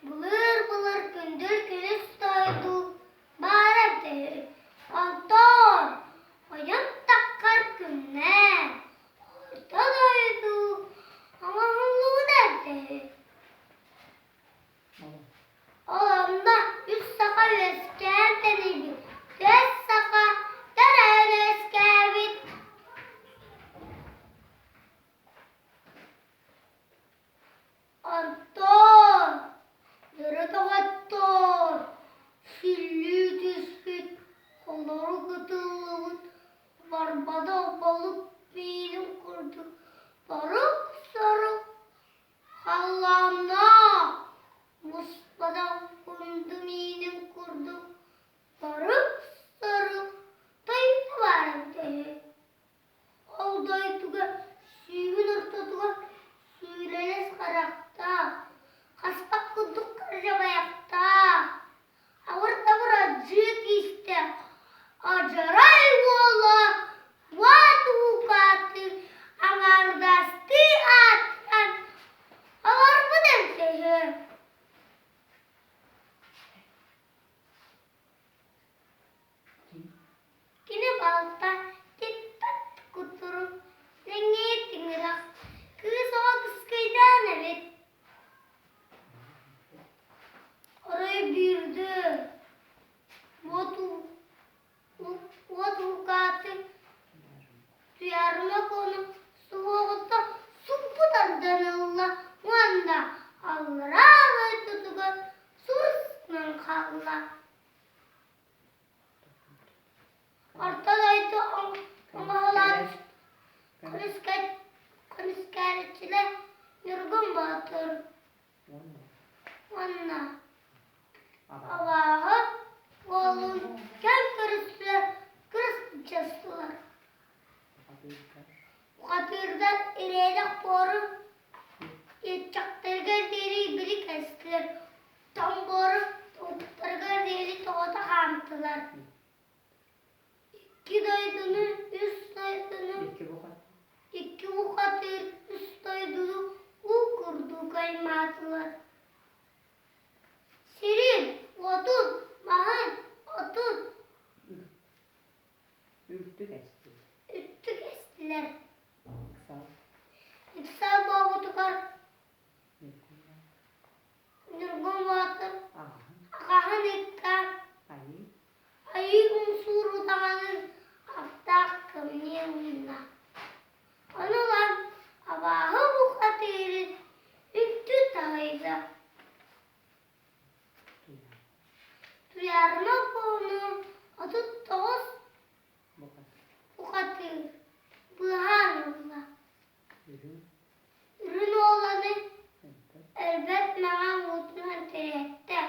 Былыр-былыр күндүл күнүс дойду баара эбитэ үһү. Онтон ойон таххар күннээн орто дойду оҥоһуллубута эбитэ үһү. Ол онно үс саха үөскээн тэнийбит, түөрт саха төрөөн үөскээбит. Онтон дөрө доҕоттоор, сүллүү түспүт, холорук ытыллыбыт барбадах балык миинин курдук борук-сорук халлааннаах муспатах кунду миинин курдук борук-сорук дойду баар эбитэ үһү. Ол дойдуга сүүһүн ортотугар сүүрэлэс харахтаах, хаспах курдук кырдьабайахтаах, абыр-табыр адьыы киистээх адьарай уола уот уукааты аҥаардастыы ааттаан олорбут эбитэ үһү. Кини балта типпэт кутурук, сэҥийэ тыҥырах, кыыс оҕо кыскыйдаан эбит. Арай биирдэ уот уот укааты туйаарыма куону суһуоҕуттан суппу тардан ылла уонна аллараа дойдутугар сурус гынан хаалла. Орто дойду оҥоһулаан көмүскээччилэр Ньургун Боотур уонна абааһы уолун кэм көрүстүлэр, кырыс былдьастылар. Бухатыырдар ирээнэх буору иэччэхтэригэр диэри били кэстилэр, Тоҥбуору тобуктарыгар диэри тоҕото хаамтылар. Икки дойдуну, үс дойдуну, икки бухатыыр үс дойдуну уу курдук аймаатылар. Сирин, уотун, маһын, отун Үлтү кэстилэр. Үттү кэстилэр. Ыксал буолбутугар Ньургун Боотур аҕаһын ыкка Айыы Умсуур удаҕанын аптаах кымньыы уунна. Ону ылан абааһы бухатыырын үлтү таһыйда. Туйаарыма Куону 39 бухатыыр быыһаан ылла. Үрүн уоланы өлбөт маҥан уутунан тириэртэ.